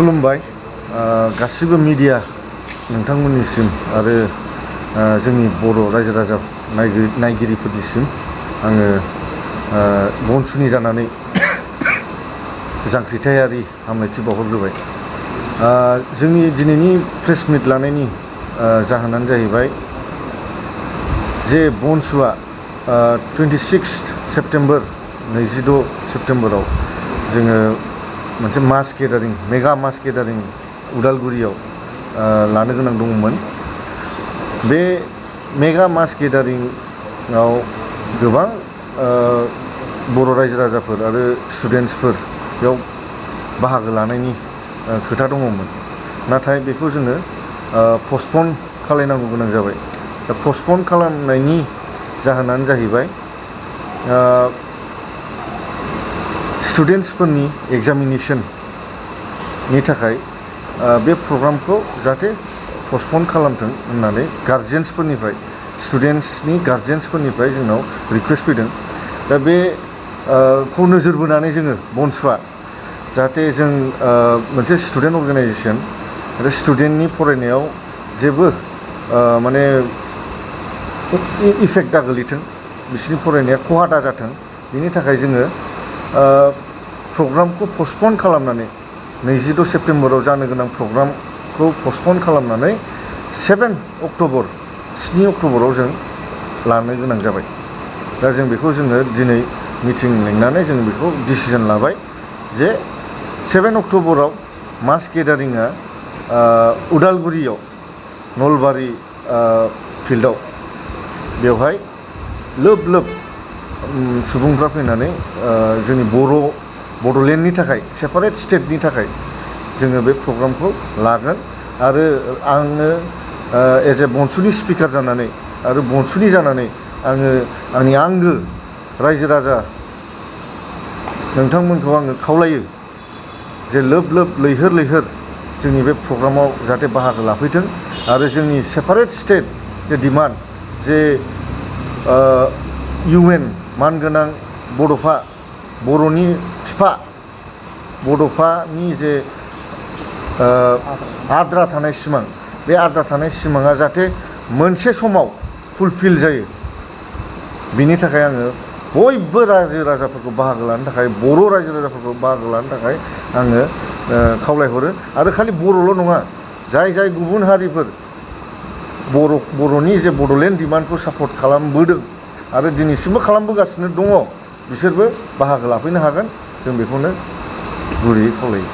खुलुमबाय गासिबो मिडिया नोंथांमोननिसिम आरो जोंनि बर' रायजो राजा नायगिरिफोरनिसिम आङो बनसुनि जानानै जांख्रिथायारि हामलायथि बावहरग्रोबाय। जोंनि दिनैनि प्रेस मिट लानायनि जाहोनानो जाहैबाय जे बनसुआ 26 सेप्टेम्बर 26 सेप्टेम्बराव जोङो मोनसे मास गेदारिं मेगा मास गेदारिं उदालगुरियाव लानो गोनां दंमोन। बे मेगा मास गेदारिंआव गोबां बर' रायजो राजाफोर आरो स्टुडेन्टसफोर बेयाव बाहागो लानायनि खोथा दङमोन, नाथाय बेखौ जोङो पस्टपन खालामनांगौ गोनां जाबाय। दा पस्टपन खालामनायनि जाहोनानो जाहैबाय स्टुडेन्टसफोरनि एग्जामिनेशननि थाखाय बे प्रग्रामखौ जाहाथे पस्टपन खालामथों होननानै गार्जियान्सफोरनिफ्राय स्टुडेन्टसनि गार्जियान्सफोरनिफ्राय जोंनाव रिकुवेस्ट फैदों। दा बेखौ नोजोर बोनानै जोङो बनसुआ जाहाथे जों मोनसे स्टुडेन्ट अर्गानाइजेसन आरो स्टुडेन्टनि फरायनायाव जेबो माने इफेक्ट दा गोलैथों, बिसोरनि फरायनाया खहा दा जाथों, बिनि थाखाय जोङो प्रग्रामखौ पस्टपन खालामनानै 26 सेप्टेम्बराव जानो गोनां प्रग्रामखौ पस्टपन खालामनानै 7 अक्ट'बराव जों लानो गोनां जाबाय। दा जों बेखौ जोङो दिनै मिटिं लिंनानै जों बेखौ डिसिजन लाबाय जे 7 अक्ट'बराव मास गेदारिंआ उदालगुरियाव नलबारि फिल्डआव बेवहाय लोब लोब सुबुंफ्रा फैनानै जोंनि बड'लेण्डनि थाखाय सेपारेट स्टेटनि थाखाय जोङो बे प्रग्रामखौ लागोन। आरो आङो एज ए बनसुनि स्पिकार जानानै आरो बनसुनि जानानै आङो आंनि आंगो रायजो राजा नोंथांमोनखौ आङो खावलायो जे लोब लोब लैहोर लैहोर जोंनि बे प्रग्रामाव जाहाथे बाहागो लाफैथों आरो जोंनि सेपारेट स्टेट जे डिमान्ड जे UN मानगोनां बड'फा बर'नि बिफा बड'फानि जे आद्रा थानाय सिमां, बे आद्रा थानाय सिमाङा जाहाथे मोनसे समाव फुलफिल जायो, बिनि थाखाय आङो बयबो रायजो राजाफोरखौ बाहागो लानो थाखाय बर' रायजो राजाफोरखौ बाहागो लानो थाखाय आङो खावलायहरो। आरो खालि बर'ल' नङा, जाय जाय गुबुन हारिफोर बर'नि जे बड'लेण्ड डिमान्डखौ सापर्ट खालामबोदों आरो दिनैसिमबो खालामबोगासिनो दङ, बिसोरबो बाहागो लाफैनो हागोन, जों बेखौनो गुरैयै खावलायो।